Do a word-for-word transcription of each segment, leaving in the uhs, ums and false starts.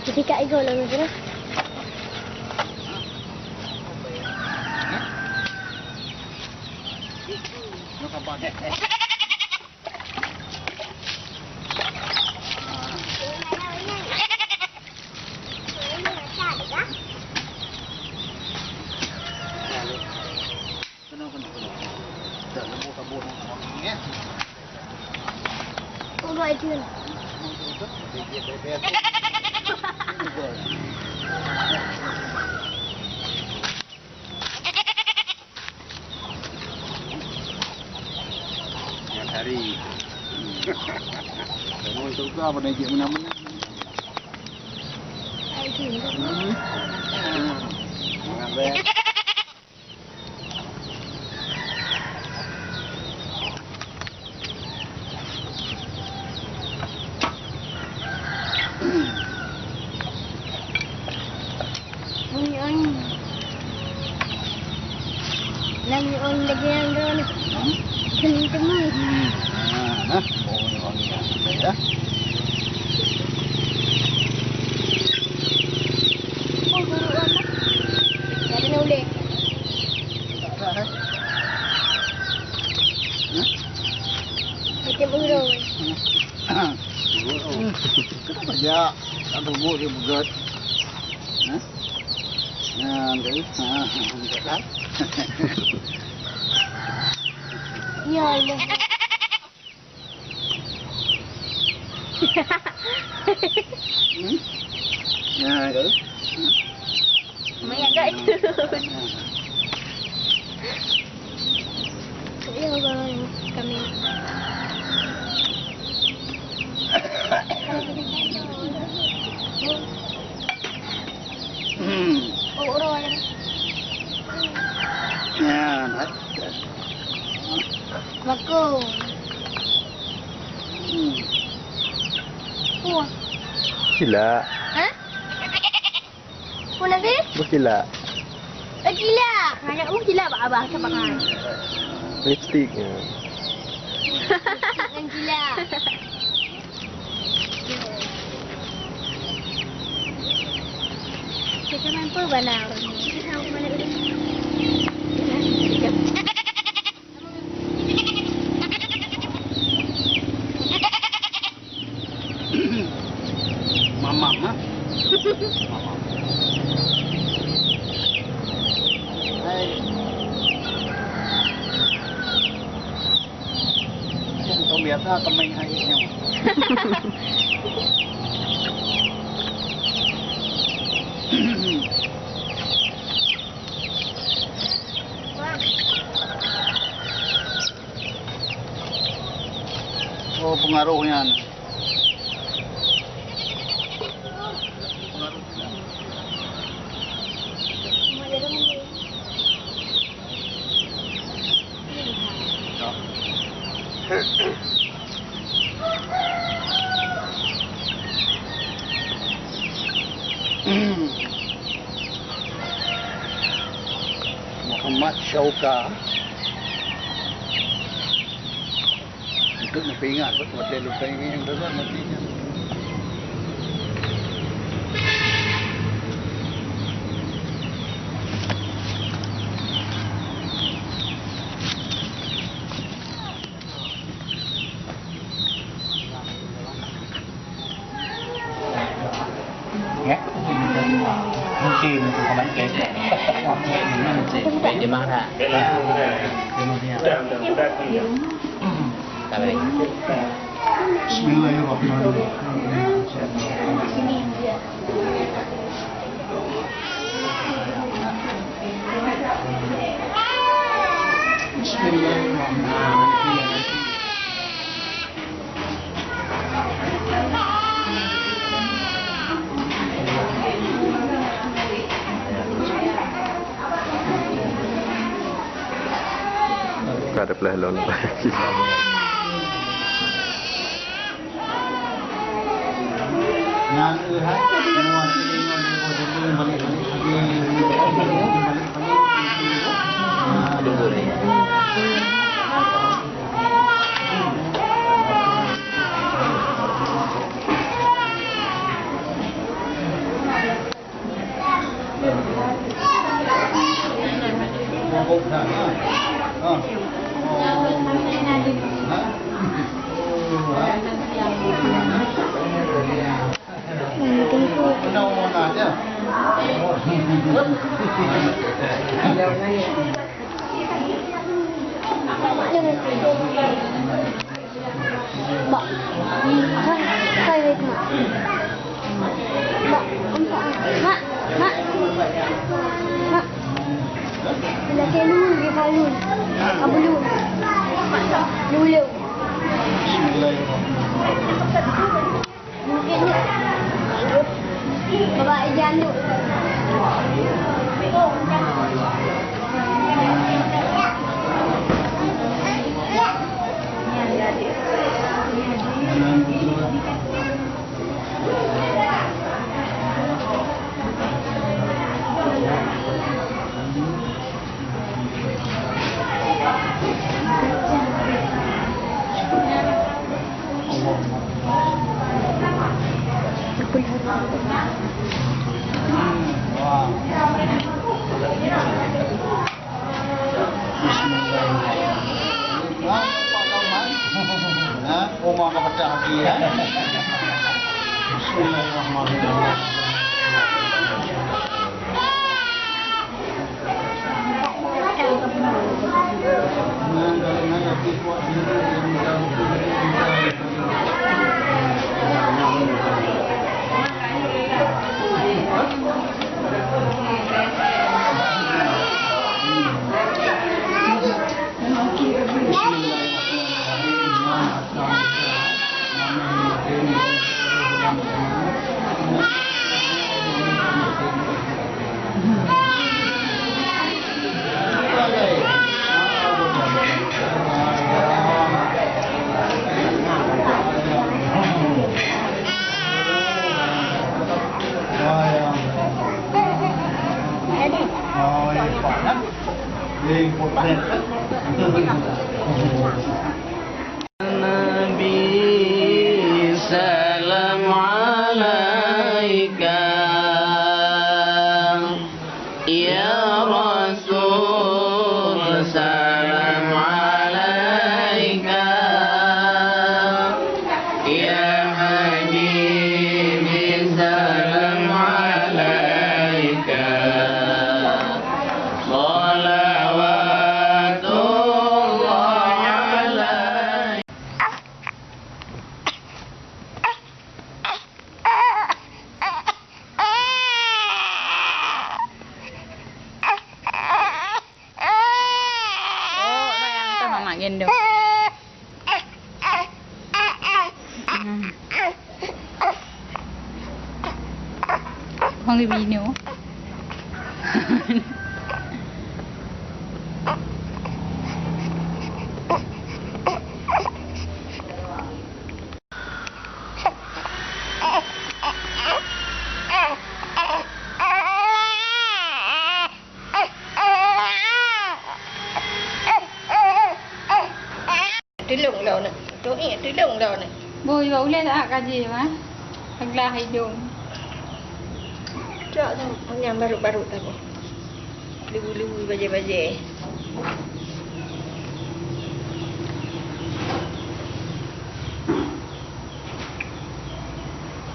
Jadi, Kak, igo lah, Mas, ya. Tiap hari. Kamu suka apa nak cek menang-menang? Hmm. Semangat, Beb. Oi, oi. Lam oi lagèe nyang droeneuh. Hmm. Keuneuk teumé. Hmm. Ah, nah. Oh, wangi-wangi ya. Sudah ya. Oh, guru apa? Ada nak ulek. Tak ada, eh? Hmm? Macam urut. Hmm. Kenapa dia tak tumbuk dia begat? Hah? Nah, tu. Ha, ha, ha, kan? Ya Allah. Hmm? Nah, tu. Banyak kat tu. Ya, bang, kami. Hmm. Oh, orang. Ya, nak. Bagus. Hmm. Wah. Gila. Hah? Apa Nabi? Berkilap. Berkilap. Banyak berkilap bak abah sabangan. Lipstik. Lipstik ngon kilap. Kita main apa bana orang ni? Kita tahu mana dia. Mamam, ha? Mamam. Hai. Yang tom biasa kemeng hai nyoe. Oh, pengaruh nyan. Muhammad Syauka. Untuk neupeuingat, buat model lupeng nyang berat mati nyan. Ya. Mungkin, mungkin. Baik, jemaah tak? Sabar. Bismillahirrahmanirrahim. Bismillahirrahmanirrahim. Ka ada pelah lon. Nyan, eh, hai, semua sini, semua sini, balik, balik, balik, balik, balik, balik. Bak. Hai, hai, wait, Mak. Bak, empat. Mak, Mak. Mak. Laki lu, dia kalun. Abu lu. Lu, lu. Bismillahirrahmanirrahim. Mungkin, Mak. Baba ijan tu. Bismillahirrahmanirrahim. Ha, Pak Kauman. Ha, Oma ka pecah lagi, ya. Bismillahirrahmanirrahim. Nabi, salam alaika. Ya Rasul, salam alaika. Ya Habibi, salam alaika. Salawatullah alaika. Oh, sayang, tu mamak gendong. Hmm. Orang bibinu. Tulông lôn nè, tu, eh, tulông lôn nè. Bôi, bak ulèe saát ka jih, Mak. Peuglah idông. Cok tu, nyang barô-barô tadi. Lugu-lugu, bajèe-bajèe.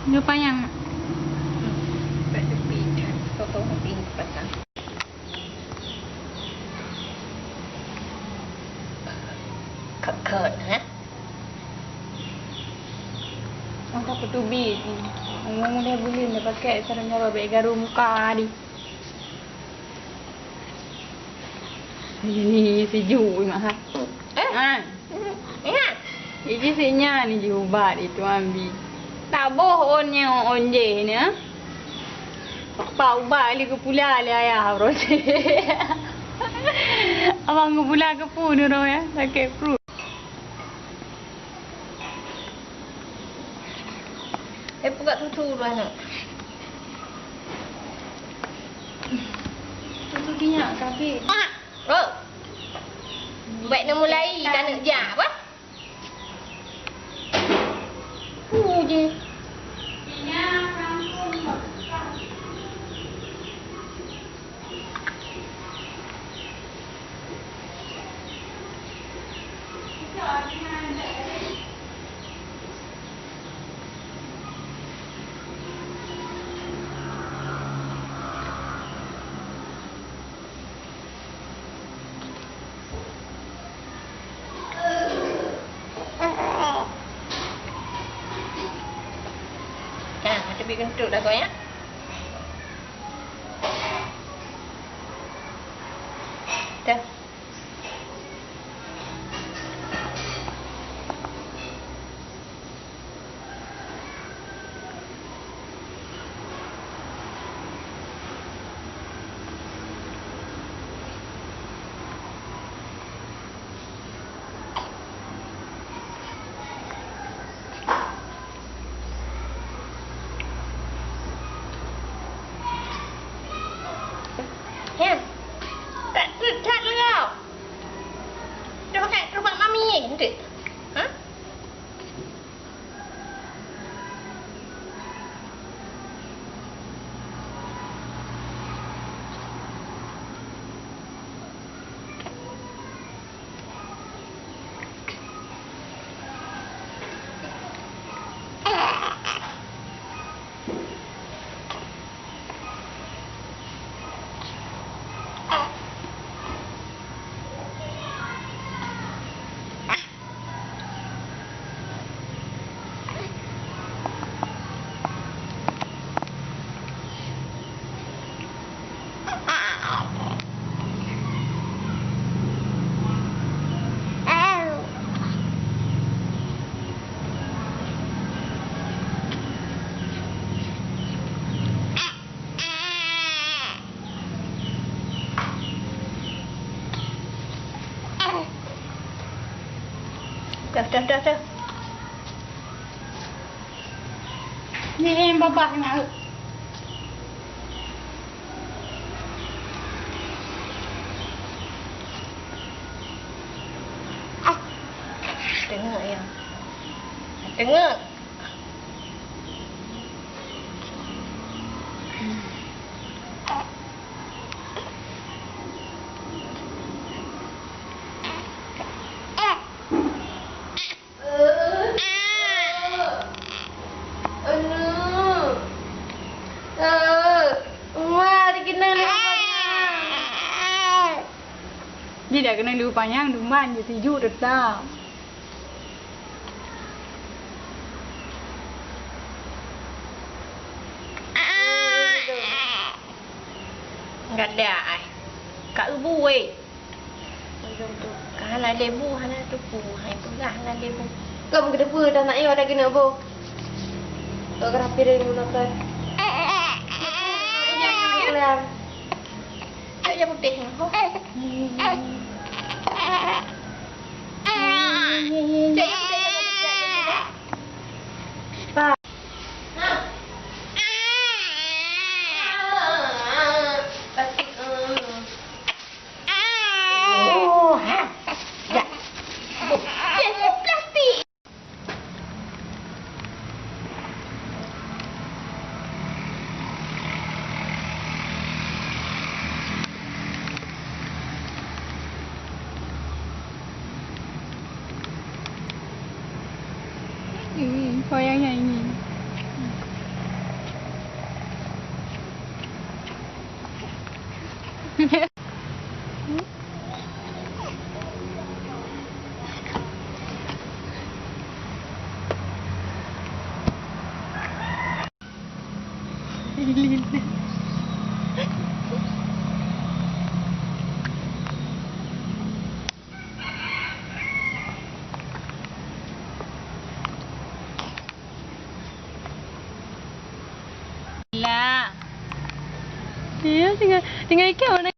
Nyoe panyang, Mak. Bak tepi, potong tepi patah. Kheut-kheut, eh? Masa peuteubiet, umur muda buleuen dah pakai sarung nyawa bèk garu muka di. Ini sejuk, Mak, ha? Eh? Ha. Ingat. Iji si nyan iji ubat itu ambi. Taboh ôn nyoe ôn jéh nyoe. Pak ubat lé geupula lé ayah uroe. Abang geupula keupeue uroe ya, sakét pruet. Eh, peugah tutu dua aneuk. Tutu kinyak, tapi. Oh. Bèk neumulai taneuk jak apa? Hu je. Teubiet keuneuk dah, ya. Dah. Hen, tak, tak, tak lengau. Dah pakai kerubat mami, ente. Ha? Dah, dah, dah, dah. Ni babah nak. Teungeut ya. Teungeut. Di dak keuneuk leuh panyang duman je sijuek teutap. Enggak ada ai. Ka eubu weh. Ka hana lebu, hana tupu. Hai peugah hana lebu. Kau meugeudeupeue dah nak yue ada keuneuk boh. Kau geurah piring meunokon. Cok ya putéh. Hmm, sayangnya ini. Lah. Iya, tinggal, tinggal ikan mana?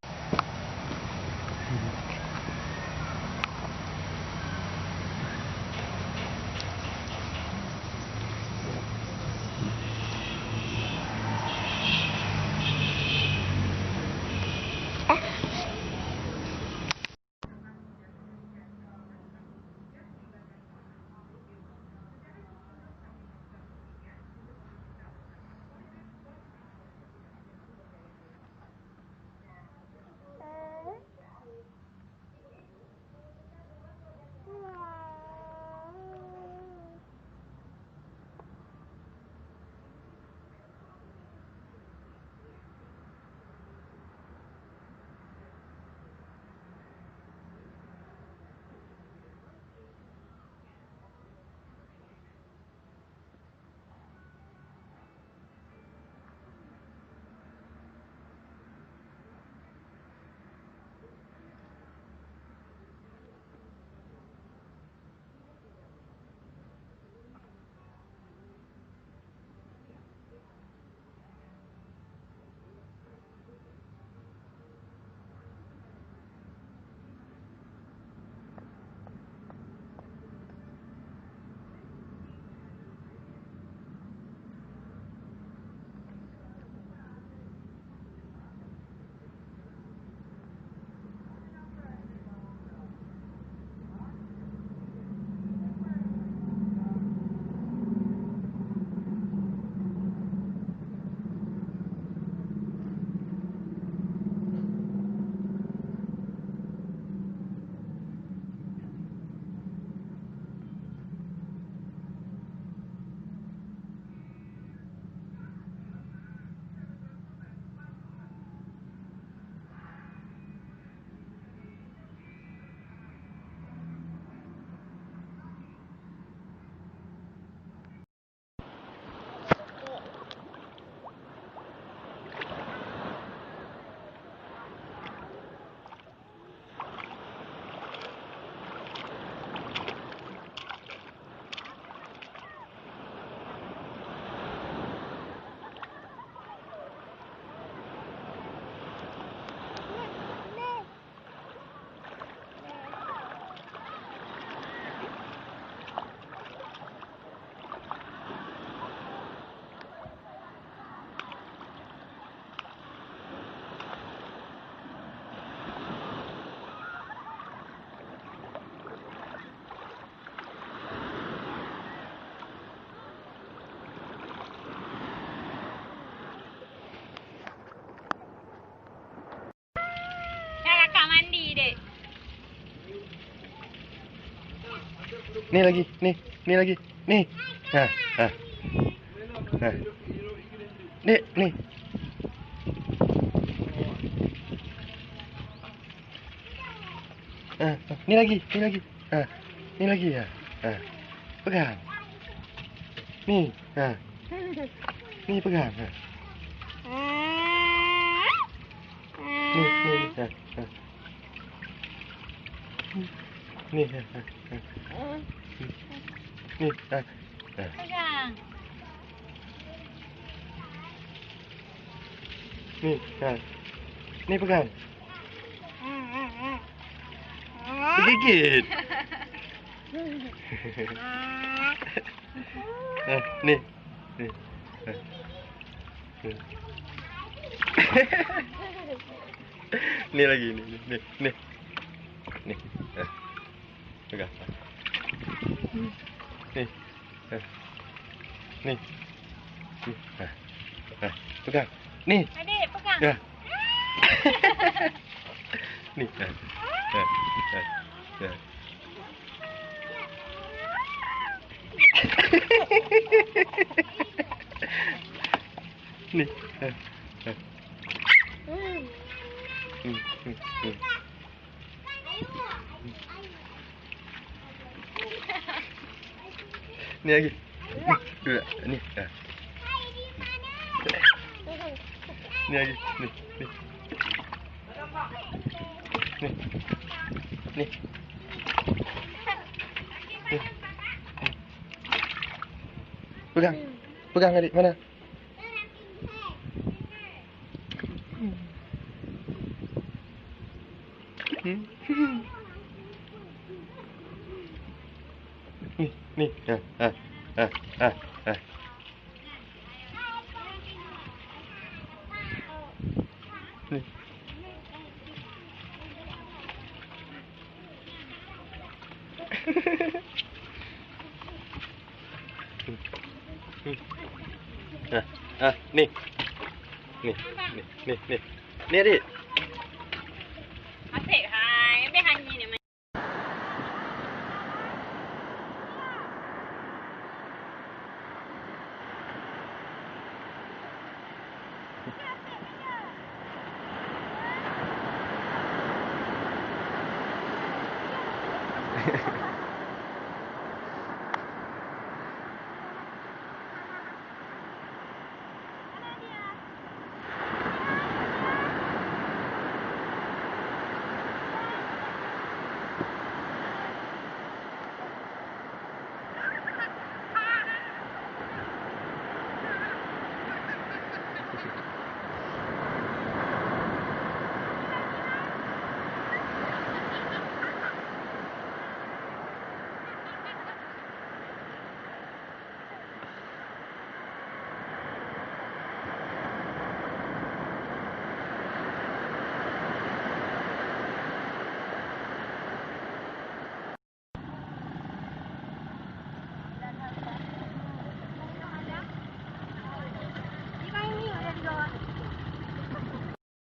Ni lagi, ni, ni lagi, ni. Ha, ha. Ha. Ni, ni. Ha, ha. Ni lagi, ni lagi. Ha. Ni lagi, ha. Ha. Pegang. Ni, ha. Ni pegang, ha. Ni, ni, ni, ha, ha. Ni, ha, ha, ha. Ni, ha, ha. Pegang. Ni, ha. Ni pegang. Digigit. Eh, ni. Ni. Eh. Ni. Ni lagi, ni, ni, ni, ni. Ni. Eh. Pegang. Ni. Eh. Ni. Ni. Eh. Eh. Pegang. Ni. Adik, pegang. Eh. Ni. Eh. Eh. Eh. Eh. Ni. Eh. Eh. Hmm, hmm, hmm. Ni lagi. Ni, dua. Ni. Ha. Ni lagi. Ni, ni. Ni. Ni. Ni. Pegang. Pegang, adik. Mana? Hmm. Ni, ni. Ha, ha, ha, ha, ha. Ni. Ah, ah, ni. Ni, ni, ni, ni. Ni, adik. Asyik hai, habis hanyi ni.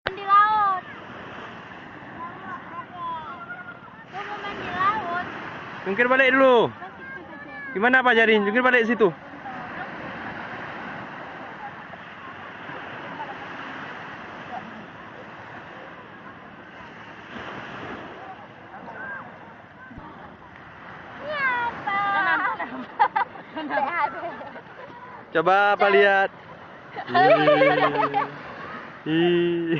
Di laut. Mau main di laut. Jungkir balik dulu. Di mana Pak Jarin? Jungkir balik situ. Coba apa lihat? Ih. Ih.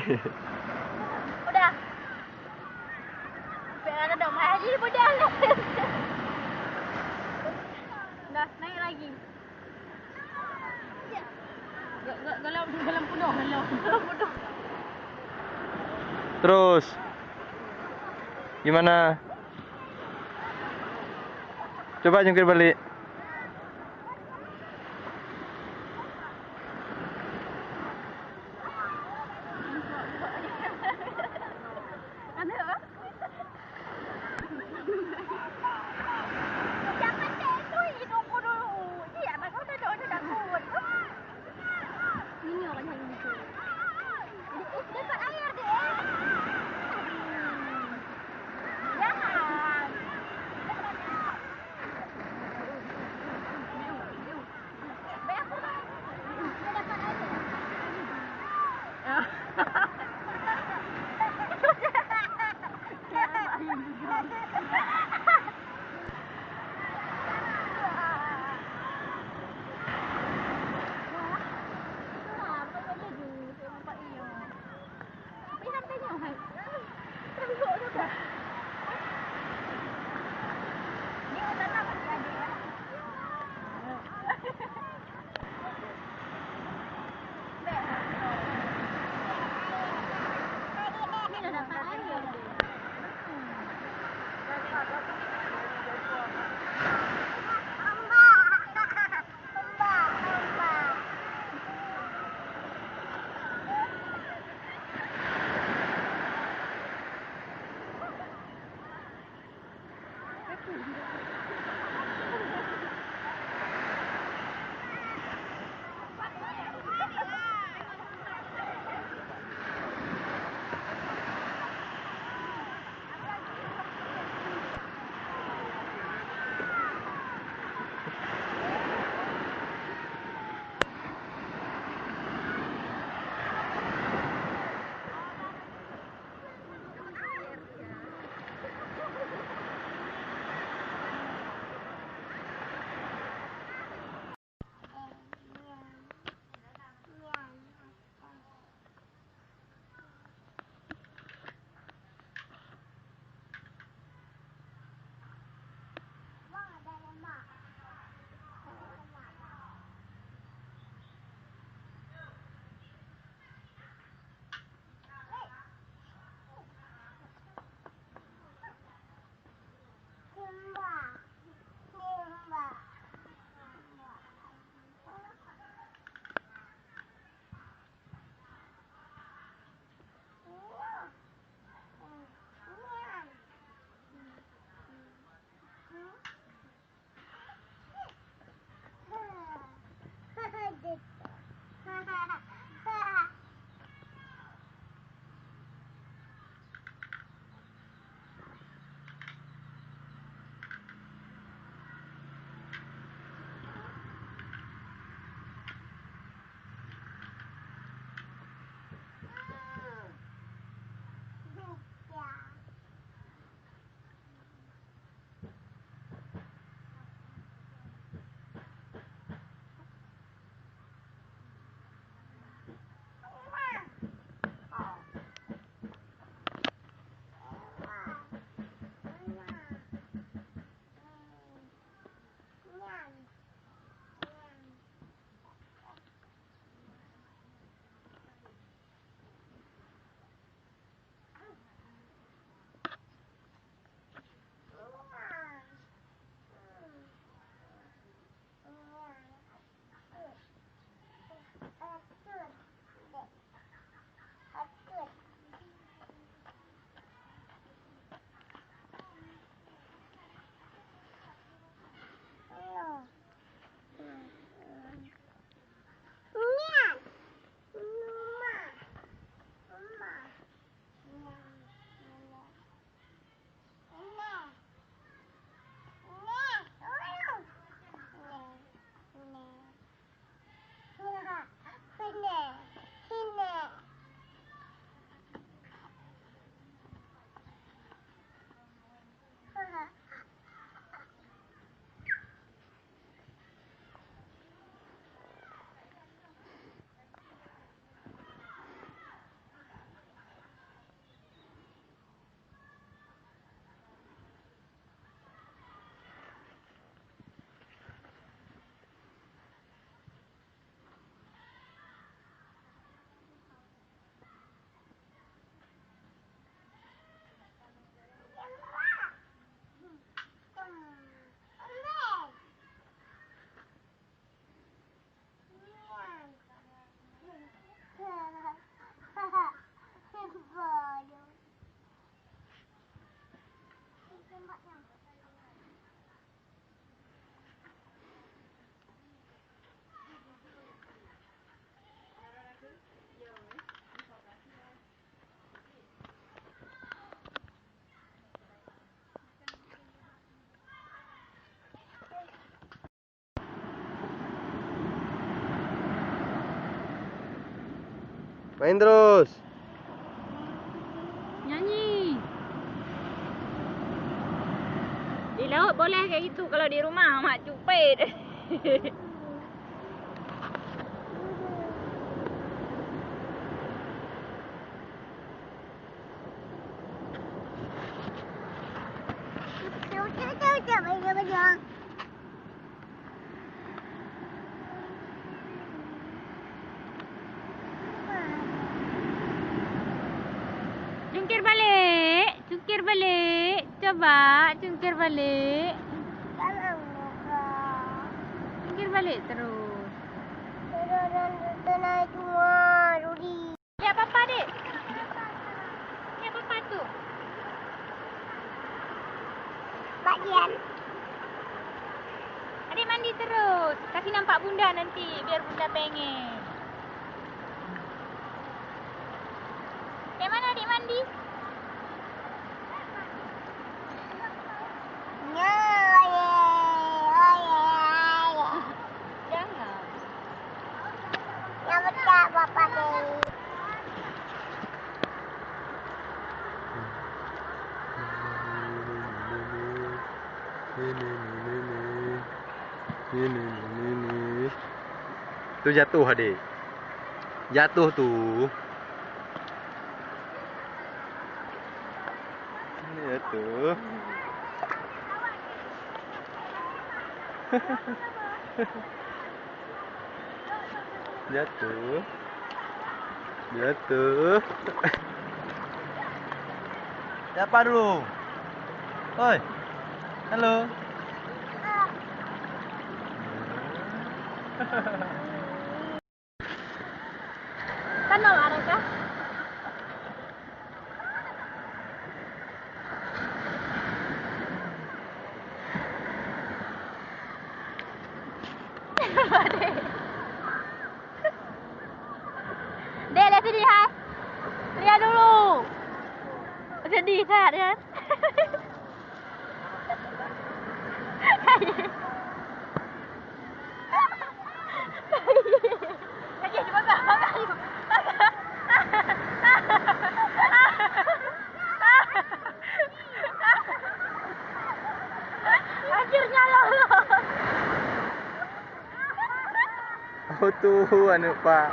Udah. Sampai mana dah? Mai lagi, udah. Dah, naik lagi. Ga-, ga-, galam, galam penuh, galam. Galam penuh. Terus. Gimana? Coba jungkir balik. Ada apa? Jangan tak itu, hidungku dulu. Iya, abang kau tak ada takut. Ini orang yang lucu. Dekat air deh. Jangan. Main terus. Nyanyi. Di laut boleh kayak gitu, kalau di rumah mak cupet. Cungkir balik, cungkir balik. Coba cungkir balik. Cungkir balik terus. Lihat papa, Dek. Lihat papa tu. Bagian. Adik mandi terus. Kasih nampak bunda nanti, biar bunda pengen. Yang mana adik mandi? Nyoe, oye, oye, oye. Jangan. Nyang peucah bapak Dewi. Ini, ini, ini. Ini, ini, ini. Tu jatuh, adik. Jatuh tu. Jatuh. Jatuh. Jatuh. Siapa dulu? Oi. Halo. Tanoh lah, Reka. Dek, lihat sini, hai. Lihat dulu. Sedih sangat, kan? Akhirnya lolos. Oh, tu aneuk pak.